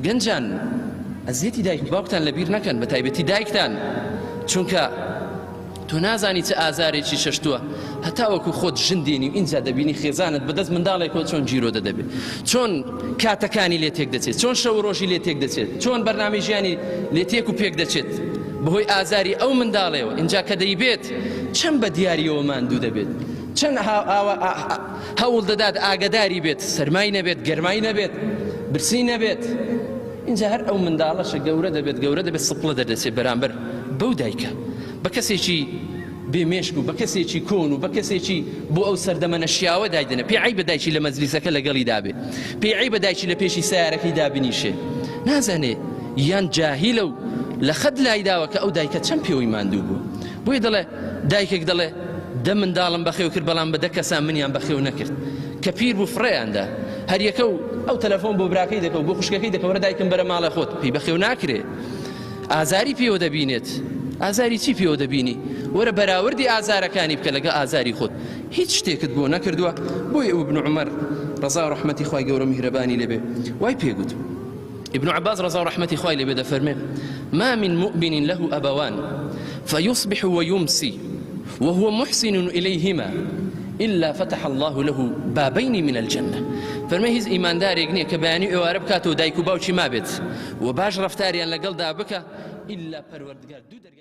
گەنجان ئەزیەتی دایک و باوکتان لەبیر نەکەن بە تایبەتی دایکتان چونکە تۆ نازانی چ ئازارێکی چەشتووە هەتاوەکو خۆت ژن دێنی و ئینجا دەبینی خێزانت بەدەست منداڵێکەوە چۆن گیرۆدە دەبێت چۆن کاتەکانی لێ تێک دەچێت چۆن شەو و ڕۆژی لێ تێک دەچێت چۆن بەرنامەی ژیانی لێ تێک و پێک دەچێت بەهۆی ئازاری ئەو منداڵەوە ئینجا کە دەیبێت چەند بە دیاریەوە ماندوو دەبێت چەند هەوڵ دەدات ئاگەداری بێت سەرمای نەبێت گەرمای نەبێت برسی نەبێت ئینجا هەر ئەو منداڵەشە گەورە دەبێت گەورە دەبێت سپڵە دەردەچێت بەرامبەر بەو دایکە بە کەسێکی بێ مێشک و بە کەسێکی کۆن و بە کەسێکی بۆ ئەو سەردەمە نەشیاوە دایدەنێ پێی عەیبە دایکی لە مەجلیسەکە لەگەڵی دابێ پێی عەیبە دایکی لە پێشی سەیارەکەی دابنیشێ نازانێ یان جاهیلە و لە خەت لایداوە کە ئەو دایکە چەند پێوەی ماندوو بووە بۆیە دەڵێ دایکێک دەڵێ دە منداڵم بەخێو کرد بەڵام بە دە کەسان منیان بەخێو نەکرد کە پیر بوو فڕێیان دا هەریەکە و ئەو تەلەفۆن بۆ براکەی دەکە و بۆ خوشکەکەی دەکە وەرە دایکم بەرە ماڵێ خۆت پێی بەخێو ناکرێ ئازاری پێوە دەبینێت ئازاری چی پێوە دەبینی وەرە بەراوردی ئازارەکانی بکە لەگە ئازاری خۆت هیچ شتێکت بۆ نەکردووە بۆیە ابن عمر ڕەزا و ڕەحمەتی خوای گەورە میهرەبانی لێبێ وای پێگوت ابن عباس ڕەزا و ڕەحمەتی خوای لێبێ دەفەرمێ ما من مؤمن له أبوان فيصبح ويمسي وهو محسن إليهما إلا فتح الله له بابين من الجنة فەرمێ هیچ ئیماندارێک نییە کە بەیانی ئێوارە بکاتەوە دایک و باوکی مابێت و باش ڕەفتاریان لەگەڵدا بکە ئیلا پەروەردگار دوو دەرگای.